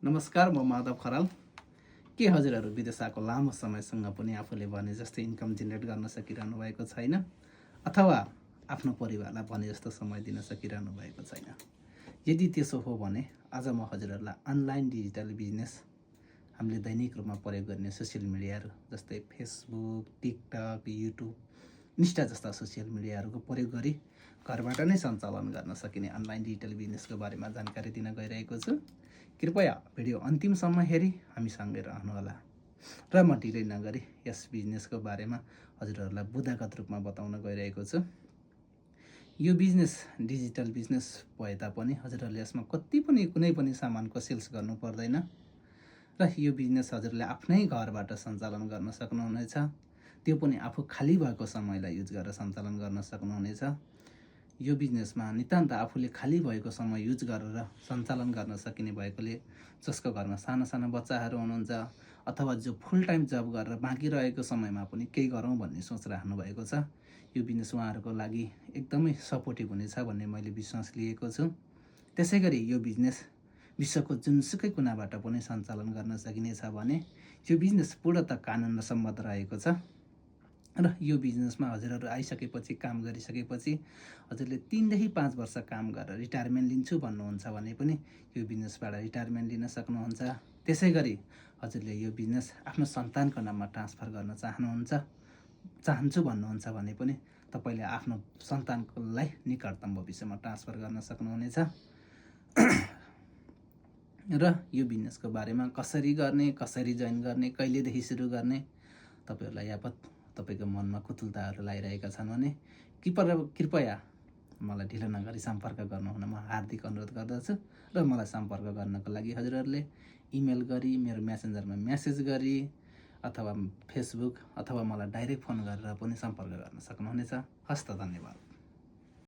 नमस्कार, म माधव खराल। के हजुरहरू विदेश आएको लामो समयसँग पनि आफूले भने जस्तै इन्कम जेनेरेट गर्न सकिरहनु भएको छैन, अथवा आफ्नो परिवारलाई भने जस्तो समय दिन सकिरहनु भएको छैन? यदि त्यसो हो भने आज म हजुरहरूलाई अनलाइन डिजिटल बिजनेस, हामीले दैनिक रूपमा प्रयोग गर्ने सोसियल मिडियाहरू जस्तै फेसबुक, टिकटक, युट्युब, इन्स्टा जस्ता सोसियल मिडियाहरूको प्रयोग गरी घरबाट नै सञ्चालन गर्न सकिने अनलाइन डिजिटल बिजनेसको बारेमा जानकारी दिन गइरहेको छु। कृपया भिडियो अन्तिमसम्म हेरी हामीसँगै रहनुहोला र म ढिलै नगरी यस बिजनेसको बारेमा हजुरहरूलाई बुदागत रूपमा बताउन गइरहेको छु। यो बिजनेस डिजिटल बिजनेस भए तापनि हजुरहरूले यसमा कति पनि कुनै पनि सामानको सेल्स गर्नु पर्दैन र यो बिजनेस हजुरले आफ्नै घरबाट सञ्चालन गर्न सक्नुहुनेछ। त्यो पनि आफू खाली भएको समयलाई युज गरेर सञ्चालन गर्न सक्नुहुनेछ। यो बिजनेसमा नितान्त आफूले खाली भएको समय युज गरेर सञ्चालन गर्न सकिने भएकोले जसको घरमा साना साना बच्चाहरू हुनुहुन्छ अथवा जो फुल टाइम जब गरेर बाँकी रहेको समयमा पनि केही गरौँ भन्ने सोच राख्नु भएको छ, यो बिजनेस उहाँहरूको लागि एकदमै सपोर्टिभ हुनेछ भन्ने मैले विश्वास लिएको छु। त्यसै गरी यो बिजनेस विश्वको जुनसुकै कुनाबाट पनि सञ्चालन गर्न सकिनेछ भने यो बिजनेस पूर्णतः कानुन सम्मत रहेको छ र यो बिजनेसमा हजुरहरू आइसकेपछि, काम गरिसकेपछि हजुरले 3 देखि 5 वर्ष काम गरेर रिटायरमेन्ट लिन्छु भन्नुहुन्छ भने पनि यो बिजनेसबाट रिटायरमेन्ट लिन सक्नुहुन्छ। त्यसै गरी हजुरले यो बिजनेस आफ्नो सन्तानको नाममा ट्रान्सफर गर्न चाहन्छु भन्नुहुन्छ भने पनि तपाईँले आफ्नो सन्तानकोलाई निकटतम भविष्यमा ट्रान्सफर गर्न सक्नुहुनेछ। र यो बिजनेसको बारेमा कसरी गर्ने, कसरी जोइन गर्ने, कहिलेदेखि सुरु गर्ने, तपाईँहरूलाई यावत तपाईँको मनमा कुतुलताहरू लागिरहेका छन् भने कृपया मलाई ढिलो नगरी सम्पर्क गर्नुहुन म हार्दिक अनुरोध गर्दछु। र मलाई सम्पर्क गर्नको लागि हजुरहरूले इमेल गरी, मेरो मेसेन्जरमा मेसेज गरी, अथवा फेसबुक, अथवा मलाई डाइरेक्ट फोन गरेर पनि सम्पर्क गर्न सक्नुहुनेछ। हस्त, धन्यवाद।